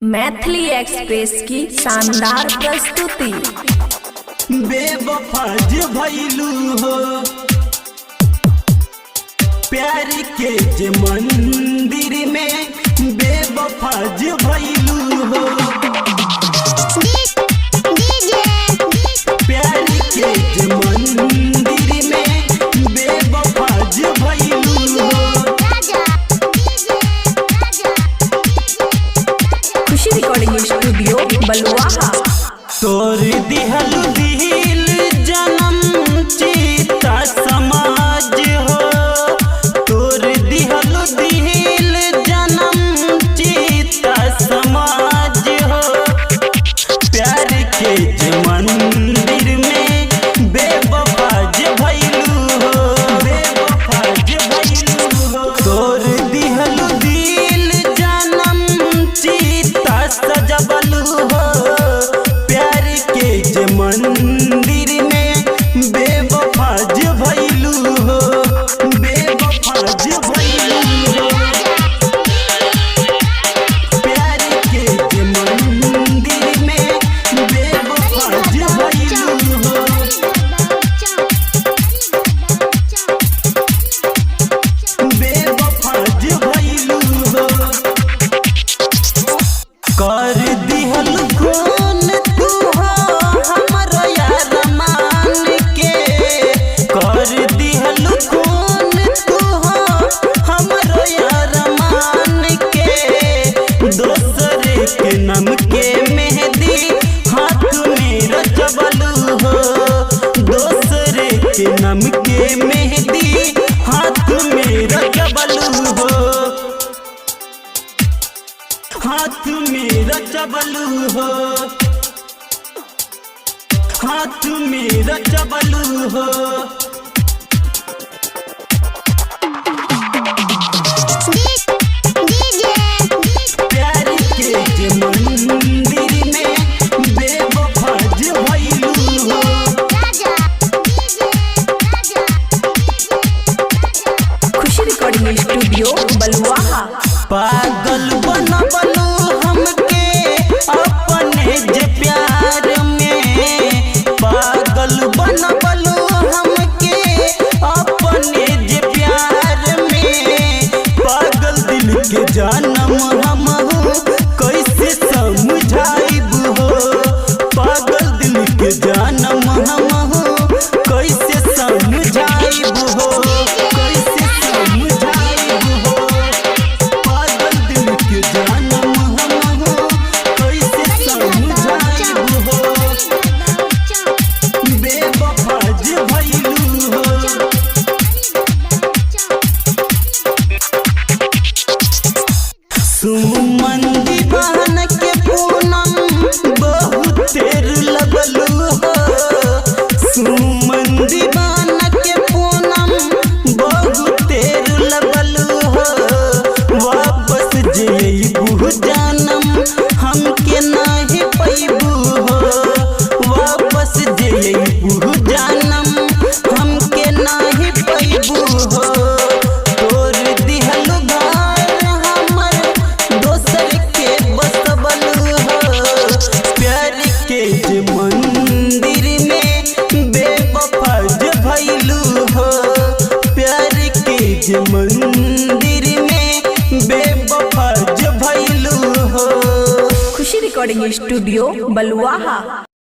Maithili express की शानदार प्रस्तुति। बेवफा जे भइलू हो, प्यार के जे मंदिर में बेवफा जे भइलू हो, प्यार के जे मंदिर में बेवफा जे भइलू हो। खुशी रिकॉर्डिंग स्टूडियो बलुआहा। तोर दिहल दिल जन्म चीता समाज हो, तोर दिहल दिल जन्म चीता समाज हो, प्यार के जे मंदिर में बेवफा जे भइलू हो, बेवफा जे भइलू हो। तोर दिहल दिल जन्म चीता सजबलू हो, प्यार के जे मंदिर में बेवफा जे भइलू हो, बेवफा जे भइलू हो, प्यार के जे मंदिर में बेवफा जे भइलू हो। बेवफा जे भइलू हो। कर दिहल खून तू हो हमर यार मान के, कर दिहल खून तू हो हमर यार मान के, दोसर के नाम के मेहंदी हाथ में रचबलू हो, दोसर के नाम के मेहंदी हाथ में रचबलू हो, हाथ में रचबलू हो, हाथ में रचबलू हो। प्यार के जे मंदिर में बेवफा जे भइलू हो। खुशी रिकॉर्डिंग स्टूडियो बलुआहा। पागल बनबलू हमके अपने जे प्यार में, पागल बनबलू हमके अपने जे प्यार में, पागल दिल के जानम हम कैसे समझाइब हो, पागल दिल के जानम हम कैसे समझाइब हो, कैसे समझाइब हो, पागल दिल के जानम हम कैसे समझाइब हो, बेवफा जे भइलू हो। सुमन दीवान के पूनम बहुत तेर लगलू हो, सुमन दीवान के पूनम बहुत तेर लगलू हो, वापस जइबू जानम हमके नाही पैबू हो, वापस जइबू जानम हमके नाही पैबू हो। तोर दिहल घर हमर दोसर के बसबलू हो, प्यार के जे मंदिर में बेवफा जे भइलू हो, प्यार के जे मंदिर में बेवफा जे भइलू हो। खुशी रिकॉर्डिंग स्टूडियो बलुआहा।